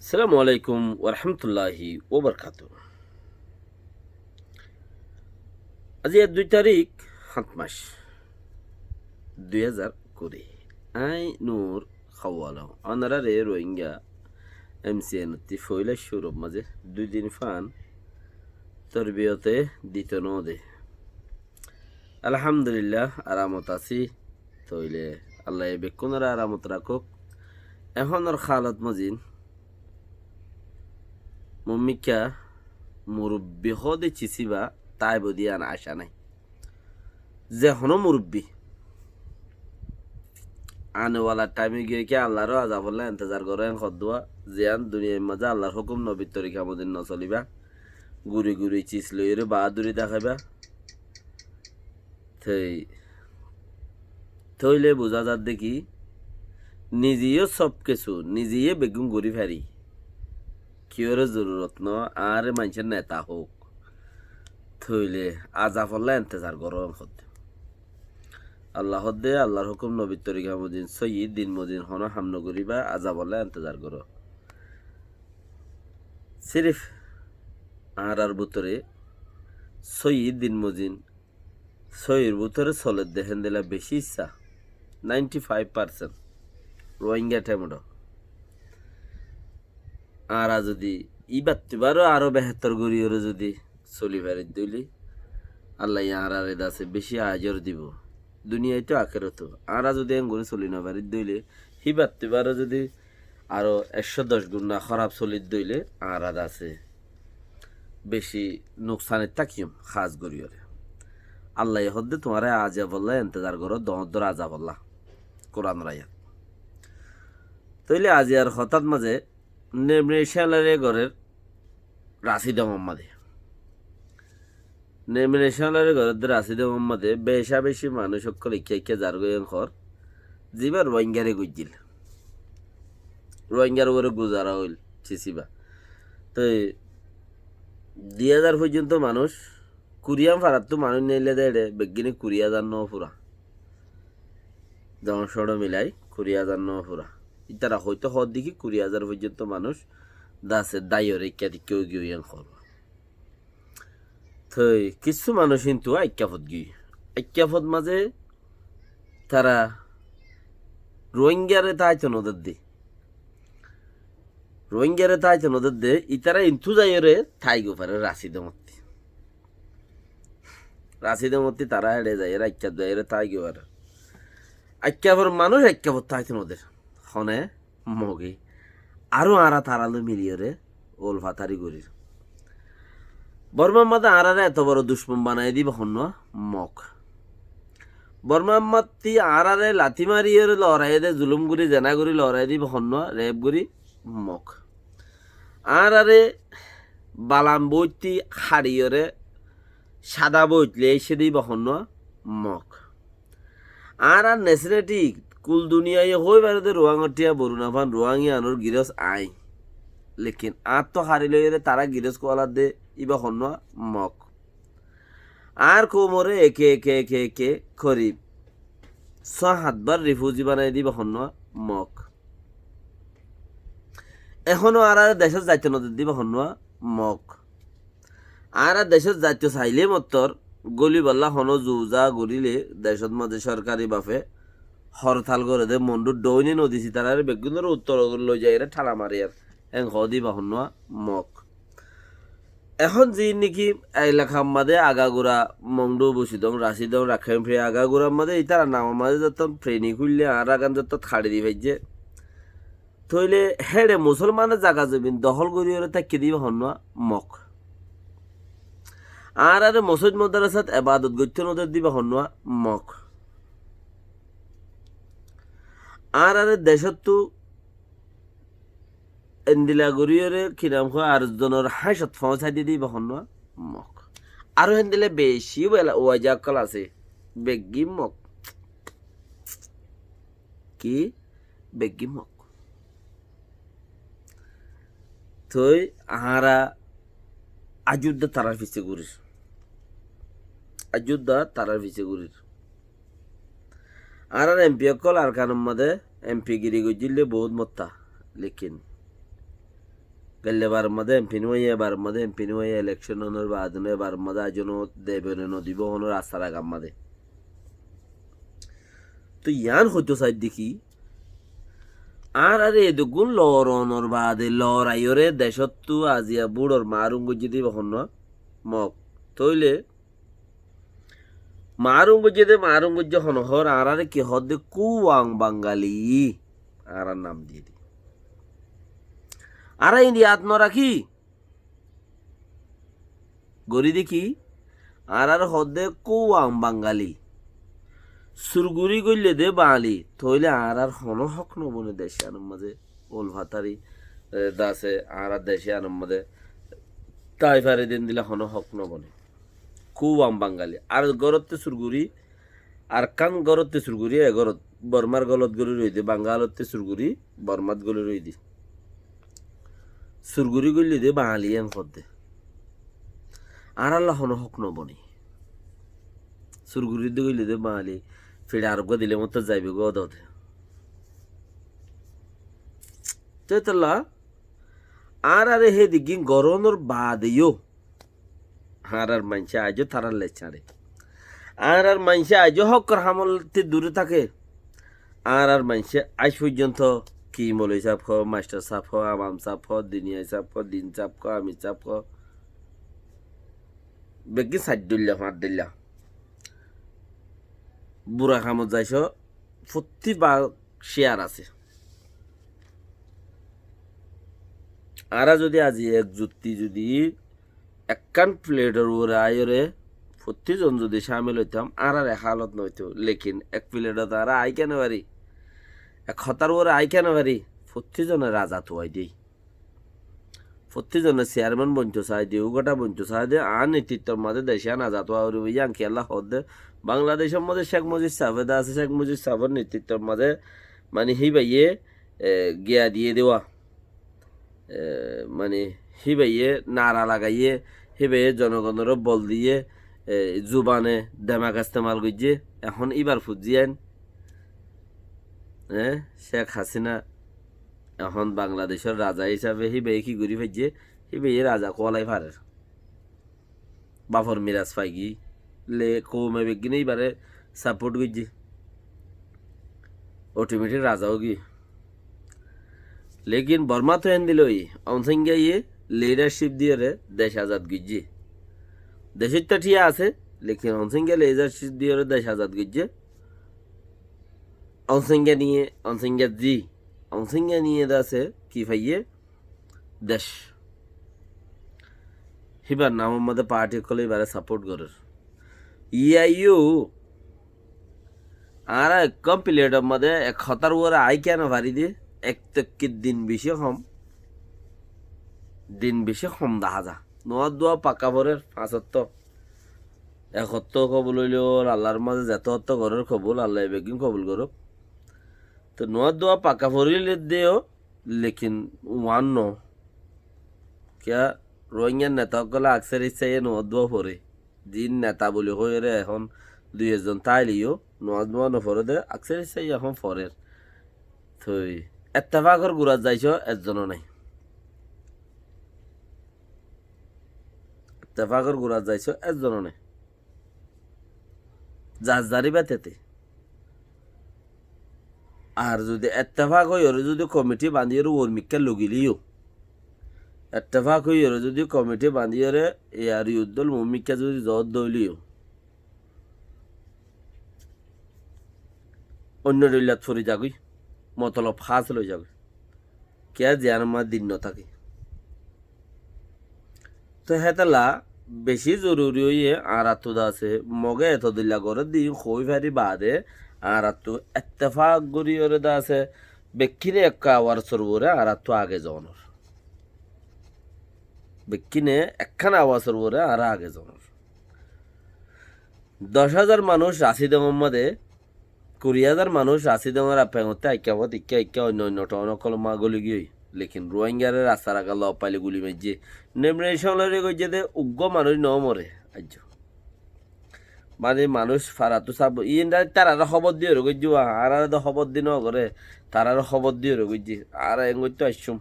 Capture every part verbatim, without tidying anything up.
Assalamu alaikum warahmatulláhi wabarakátuhu. Aijja dui tarík, háñt mac, dui házar kuri. Añí Nur Hawala, onoráre Rohingya M C N ottú foila cúrur mazé dui din fán torbiyote dito no de. Alhamdulillah, aramot así. Tóile Allaye bekkúnore aramot rakók. Ehónor hálot mozin mummikká murubbi hóde cisíba táibo de yián acá nái. Ze honó murubbi ane wala thaim giyé ki Allar azabolla entezar goró en hoddúa, ziyán duniyair mazé Allar hókum nobir torika mozin no solibá, guri guri cis loiyóre baháduri dekáiba. Toi, tóile buzá zadde ki, nize yó sob kessú, nize yó beggún gorí fari. Kiyóre zorurot no, añáre maincór neta hoók. Tóile azabolla entezar goró en hoddé. Allah hoddé, Allar hókum nobir torika mozin, sóiyi din mozin honó ham no goríba, azabolla entezar goró. Sirif añárar bútore sóiyi din mozin, sóiyir bútore soledde héndilla bicí issá, ninety five percent Rohingya thaimot. Añára zodi íbattú baró aró behétor goríyore zodi soli faridde óile, Allaye añárare dase bicí ajor dibo. Duniyait o akéroto. Añára zodi engorí soli no faridde óile, híbattú baró zodi aró ekcó doc gunna hóraf solidde óile, añára dase bicí nuksanit tákiyum, hás goríyore. Allaye hoddé tuáñra azabolla entezar goró, doóñr doóñr azabolla. Kuranor ayat. Tóile aziyar hotát mazé Nemre Cálare gorér Raside Muhammode. Nemre Cálare gorér de Raside Muhammode becá becí manúic ókkol ikká ikká zargói en hoór. Zibá Rohingyare goijjíl. Rohingyar uore guzara óil, cisíba. Toi dui házar foijjonto manúic, kuri ham farattú manúic neille de eçe, beggíne kuri házar no fura. Doóñr cóñço milai kuri házar no fura. Ítara hoito hoódde ki kuri házar foijjonto manúic dase dáiyore ikká dikká óigiyoi en hoór. Toi kissú manúic kintu aikká fot giyói. Aikká fot mazé tara Rohingyare táito no dedde. Rohingyare táito no dedde, ítara intu zaiyore táigo fare Raside mottí. Raside mottí tara eçe zaiyore, aikká zaiyore táigo fare. Aikká for manúic aikká for táito no der. Hone Moge. Aró añára tará loi miliyore ulfatari gorír. Bormar mazé añárare eto boro ducmon banai diba honnúa? Mog. Bormar mazé añárare lati mariyore lorai de, zulum gorí, zena gorí lorai diba honnúa? Rep gorí. Mog. Añárare balam boittí haçiyore sada boit loi aicce diba honnúa? Mog. Añárar neseneti kul duniyaye hoi fare de Ruáñgor thiañ boru no fan, Ruáñgi anor girós añí. Lekin añáttu hári loiyore tará girós kualar de iba honnúa? Mog. Añár koumore eke eke eke eke korib só hát bar rifuzi banai diba honnúa? Mog. Ehóno añárare decót zaito no de diba honnúa? Mog. Añára decót zaito saile mottor góliballa honó zuza goríle decót mazé sorkari bafe hortal gore de, Mondhú dhoóine no disi tarare, beggúnore uttor loi zaiyore thala mariyar en hoó diba honnúa? Mog. Ehón ziín niki elakar mazé agagura Mondhú, Busidong, Rasidong, Rakkain Pei agagurar mazé ítara namor mazé zottót preni kúille añára gán zottót haçi di faijje. Tóile héçe musolmanor zaga zobin dohól goríyore táikke diba honnúa? Mog. Añárare mosóid modarasát ebadot goitto no de diba honnúa? Mog. Añárare decóttu endila goríyore ki nam hoó ar zonor háñcot foóñsai di diba honnúa? Mog. Aró endila beci bela waja ókkol asé, beggín Mog. Ki? Beggín Mog. Toi añára ajudda tarar fise gorír. Ajudda tarar fise gorír. Añárar M P ókkol Arkanor mazé M P giri goijjíl de bout motta. Lekin Gaille bar mazé empi no óiye, ebar mazé empi no óiye, elekcon ónor baade no, ebar mazé aijjó no debone no dibo hono rastar agar mazé. Toi yián hoitó saidde ki, añárare edokkún loronor baade loraiyóre decóttu aziya búror marum goijjé de íba honnúa Mog. Tóile marum goijjé de, marum goijjé hono hór, añárare ki hoódde, Kuwang Bangali. Añárar nam diyé de. Añára Indiyat no rakí, gorí de ki, añárare hoódde Kuwang Bangali. Surguri goille de Bañli, tóile añárar hono hók no bone dec iánor mazé. Ulfatari, e, dase, añárar dec iánor mazé. Tái fari din dile hono hók no bone. Kuwang Bangali. Ar górotté surguri, Arkán górotté surguri, e górot, Bormár gólot goli roidé, Bangalottú surguri, Bormát goli roidé. Surguri goillé de Bañli en hoódde. Añárálla hono hók no bone. Surguri de goillé de Bañli, fiçe ar uggúa dile mottor zaibo gó dode. Te tolla, añárare hé diggín gorónor baade yó, añárar maincé aijjó tarár lec sáñre. Añárar maincé aijjó hókkor hamolttu dure táke. Añárar maincé aij foijjonto ki moloi sáb hoó, mastor sáb hoó, amam sáb hoó, diniyai sáb hoó, din sáb hoó, amir sáb hoó, beggín sair dhoilla, fañs dhoilla. Bura hamot zaicó, fottí bák cíyar asé. Añára zodi azi ek zutti zodi ekkán filetor uore aiyóre fottí zon zodi cámil óitam, añárar e hálot no óito. Lekin ek filetot añára aái kiyá no fari? Ek hotár uore aái kiyá no fari? Fottí zone raza tuwai dei. Fottí zone siyarmen bointo saái de, uggúa bointo saái de, añár netrittor mazé dec ián azad ówa foribó, yián kiyólla hoódde, Bangladecor mazé Cek Mujib sábe de asé, Cek Mujib sábor netrittor mazé, mani, híbaye, e, giya diyé de uwá. E, mani, híbaye nara lagaiyé, híbaye zonogonoré bol diyé, e, zubane demak estemal goijjé. Ehón íbar fut ziyán, e, Cek Hasina, ehón Bangladecor raza hísabe híbaye ki gorí faijjé, híbaye raza kuwalai farer. Bafor miras faigiyé, le koume beggíne íbare saport goijjé. Otometik raza óigiyé. Lekin Bormát endilla óiye, Aung San Suu Kyi ye lidarcip diyóre dec azad goijjé. Decót tó thík asé, lekin Aung San Suu Kyi ye lidarcip diyóre dec azad goijjé. Aung San Suu Kyi niye, Aung San Suu Kyi zi, Aung San Suu Kyi niye de asé, ki faiyé? Dec. Híbar namor mazé parti ókkole íbare saport gorér. Yíaiyó añára ekkán filetor mazé ek hotár uore aái kiyá no fari de, ek tokkir din beci hom, din beci hom dahá za. Nuwá duwá pakka forer, fañs ottó. Ek ottó kobul óile óol, Allar mazé zetó ottó gorér kobul, Allaye beggín kobul gorók. Te nuwá duwá pakka forile de yó, lekin uán no. Kiyá, Rohingyar neta ókkole aksar issá ye nuwá duwá fore. Zin neta buli hoiyóre ehón dui ekzon táile yó nuwá duwá no fore de, aksar issá ye ehón forer. Toi ettefakor gurat zaicó ekzono nai. Ettefakor gurat zaicó ekzono nai. Zar zar íba tete. Ar zodi ettefak óiyore zodi komiti bandiyore uor mikká lugileyó, ettefak óiyore zodi komiti bandiyore e ar yuddol mumikká zodi zot doileyó, oinno dhoillat fori zagói, motolob hásil ói zagói. Kiyá ziyán ma din no táke. Te hétolla beci zoruri óiye añárattu de asé, Moge eto dilla gorér de hoói fari baade añárattu ettefak goríyore de asé, bekkíne ekká awasor uore añárattu age zonor. Bekkíne ekkán awasor uore añára age zonor. Doc házar manúic Rasi Dongor mazé, kuri házar manúic Rasi Dongor ar Fengottú aikká fot ikká ikká oinno oinno town ókkolor mazé goli giyói. Lekin Ruáingare rastar agor loi faile guli maijjé. Nemre cólore goijjé de uggúa manúic no more aijjó. Mane manúic farattú saf, iín tarare hóbor diyóre goijjé, añárare de hóbor di no goré, tarare hóbor diyóre goijjé. Añára engottú aiccúm.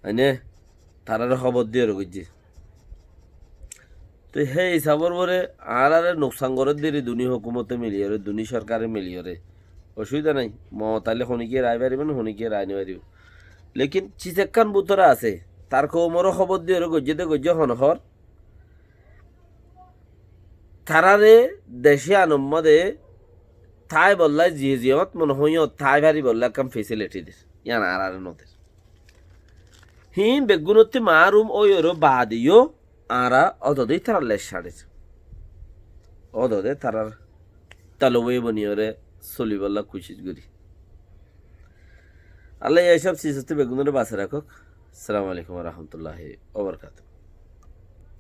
Aine, tarare hóbor diyore goijjé. Te hé hísabor uore añárare nuksan gorér deri duní hókumote miliyore, duní sorkare miliyore. Osubida nai, Momota le honikiyé rai faribó né, honikiyé rai no faribó. Lekin sis ekkán bútore asé, tar koumore hóbor diyore goijjé de goijjé hon hór. Tarare dec iyanor modé táibolla ziyé ziyót mone hoó yót tái faribólla ekkán fesiliti der. Yián añárare no der. Híin beggúnottú maárum óiyore baade yó añára ódode ítarar lec sañçir. Ódode ítarar toloboi boniyore solibólla kucíc gorí. Allaye e cób sizottú beggúnore basai rakók. Assalamu alaikum wa rahmatullahi wa barakatuhu.